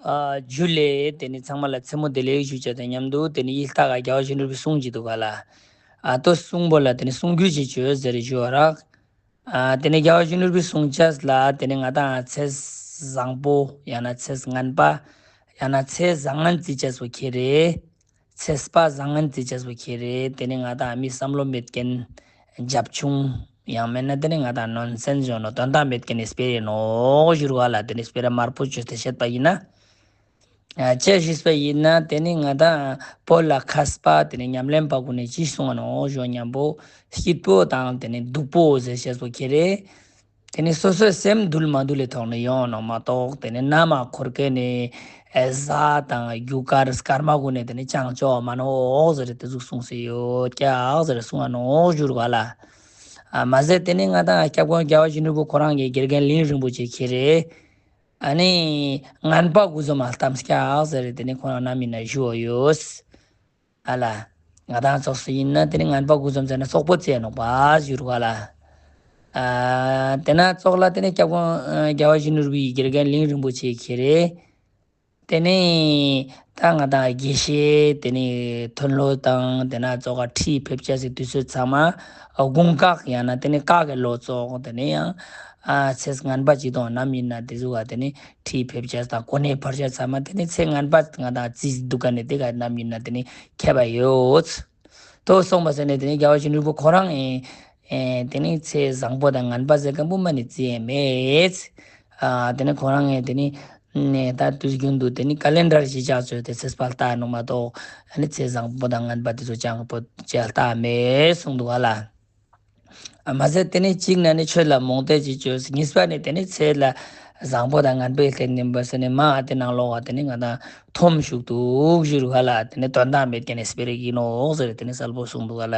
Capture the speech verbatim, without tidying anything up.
ཨ་ཇུ་ལེ། དེ་ནི་ཚང་མ་ལ་མཚན་མོ་བདེ་ལེགས་ཞུ་བྱ་དང་མཉམ་དུ་དེ་ནི་ཡིད་ལྟ་ག་རྒྱལ་བ་ཡིད་བཞིན་ནོར་བུའི་གསུང་ཅིག་འདུག་ག་ལ། ཨ་ཏོ་གསུང་པོ་ལ་དེ་ནི་གསུང་རྒྱུན་ཅིག་བྱོས་ཟེར་ཞུ་བ་རག། ཨ་དེ་ནི་རྒྱལ་བ་ཡིད་བཞིན་ནོར་བུའི་གསུང་བྱ་ལ་དེ་ནི་ང་དང་ཚེ་བཟང་པོ་ཡང་ན་ཚེ་ངན་པ་ཡང་ན་ཚེ་བཟང་ངན་རྩི་བྱ་སོ་ཁེ་རེ། ཚེ་དཔག་བཟང་ངན་རྩི་བྱ་སོ་ཁེ་རེ། དེ་ནི་ང་དང་མི་བསམ་བློ་མེད་མཁན་རྒྱབ་ཆུང་ཡང་མེན་ན་དེ་ནི་ང་དང་ནོན་སེན་ཇོ་ནོ་དོན་དག་མེད་མཁན་ནི་སྤེ་ར་ནོ་ཞུ་རུ་བ་ལ། དེ་ནི་སྤེ་ར་དམར་པོ་བཅོས་ཏེ་བཤད་པ་ཡིན་ན། ཨ་ཅི་ཞུས་པ་ཡིན་ན་དེ་ནི་ང་དང་བོད་ལ་མཁས་པ་དེ་ནི་ཉམས་ལེན་པ་ཀུན་ནི་ཅི་གསུང་ང་ནོ་ཞུ་ཉམ་པོ་སྐྱིད་པོ་དང་དེ་ནི་སྡུག་པོ་ཟེར་བཤད་སོ་ཁེ་རེ། དེ་ནི་སོ་སོའི་སེམས་འདུལ་མ་འདུལ་ལས་ཐོག་ནས་ཡོང་ནོ་མ་གཏོགས་དེ་ནི་ནམ་མཁའ་འཁོར་མཁན་ནི་ཨེ་གཟའ་དང་རྒྱུ་སྐར་སྐར་མ་ཀུན་ནི་དེ་ནི་ཅང་ཅོ་མ་ནོ་ཟེར་དེ་ཟུག་གསུངས་སེ་ཡོད་ཀྱག་ཟེར་གསུང་ང་ནོ་ཞུ་རུ་ག་ལ། ཨ་མ་ཟད་དེ་ནི་ང་དང་སྐྱབས་མགོན་རྒྱལ་བ་ཡིད་བཞིན་ནོར་བུ་ཁོ་རང་གི་དགེ་རྒན་གླིང་རིན་པོ་ཆེ་ཁེ་རེ། ཨ་ནི་ངན་པ་དགུ་འཛོམས་ལ་ལྟམས་ཀྱག་ཟེར་དེ་ནི་ཁོ་རང་ནམ་ཡིན་ན་ཞུ་བ་ཡོད། ཨ་ལ། ང་དང་ཙོགས་སུ་ཡིན་ན་དེ་ནི་ངན་པ་དགུ་འཛོམས་ཟེར་ན་སོག་པོ་རྩེ་ནོག་པ་ཞུ་རུ་ག་ལ། ཨ་དེ་ན་ཙོགས་ལ་དེ་ནི་སྐྱབས་མགོན་ཨ་རྒྱལ་བ་ཡིད་བཞིན་ནོར་བུའི་དགེ་རྒན་གླིང་རིན་པོ་ཆེ་ཁེ་རེ། དེ་ནི་ད་ང་དང་དགེ་བཤེས་དེ་ནི་མཐོན་ལོ་དང་དེ་ན་ཙོགས་ག་ཁྲིད་ཕེབས་བྱ་སི་དུས་ཚོད་ཚང་མ་དགུང་སྐག་ཡང་ན་དེ་ནི་སྐག་གི་ལོ་ཙོགས་དེ་ནི་ཡང་ཨ་ཚེ་ངན་པ་ཅིག་དང་ནམ་ཡིན་ན་དེ་ཟུག་ག་དེ་ནི་ཁྲིད་ཕེབས་བྱ་དང་གོ་གནས་འཕར་བྱ་ཚང་མ་དེ་ནི་ཚེ་ངན་པ་ང་དང་རྩི་འདུག་ག་ནི་དེ་ག་ནམ་ཡིན་ན་དེ་ནི་ཁྱད་པར་ཡོད། ཏོ་སོང་པ་ཟེར་ནས་དེ་ནི་རྒྱལ་བ་ཡིད་བཞིན་ནོར་བུ་ཁོ་རང་ཨེ་ཨེ་དེ་ནི་ཚེ་བཟང་པོ་དང་ངན་པ་ཟེར་མཁན་པོ་མ་ནི་རྩི་ཡས་མེད། ཨ་དེ་ནི་ཁོ་རང་ཨེ་དེ་ནི་ནས་ད་དུས་རྒྱུན་དུ་དེ་ནི་ཀ་ལེན་ཌར་ཞིག་ཅག་ཚོས་དེ་ཚེ་དཔག་ལྟ་ནོ་མ་གཏོགས་ཨ་ནི་ཚེ་བཟང་པོ་དང་ངན་པ་དེ་ཚོ་ཅང་པོ་ཅི་ལྟ་མེད་གསུངས་འདུག་ག་ལ། ཨ་མ་ཟད་དེ་ནི་གཅིག་ན་ནི་ཆོས་ལ་རྨོངས་དད་ཅིག་བཅོས། གཉིས་པ་ནི་དེ་ནི་ཚེ་ལ་བཟང་པོ་དང་ངན་པའི་ལན་ནིན་པ་ཟེར་ནི་མ་ཨ་དེ་ནང་ལོགས་ཨ་དེ་ནི་ང་དང་མཐོམ་ཞུགས་འདུག་ཞུ་རུ་ག་ལ། དེ་ནི་དོན་དག་མེད་མཁན་ནི་སྤེ་ར་ཡིན་ནོག་ཟེར་དེ་ནི་གསལ་པོ་གསུངས་འདུག་ག་ལ།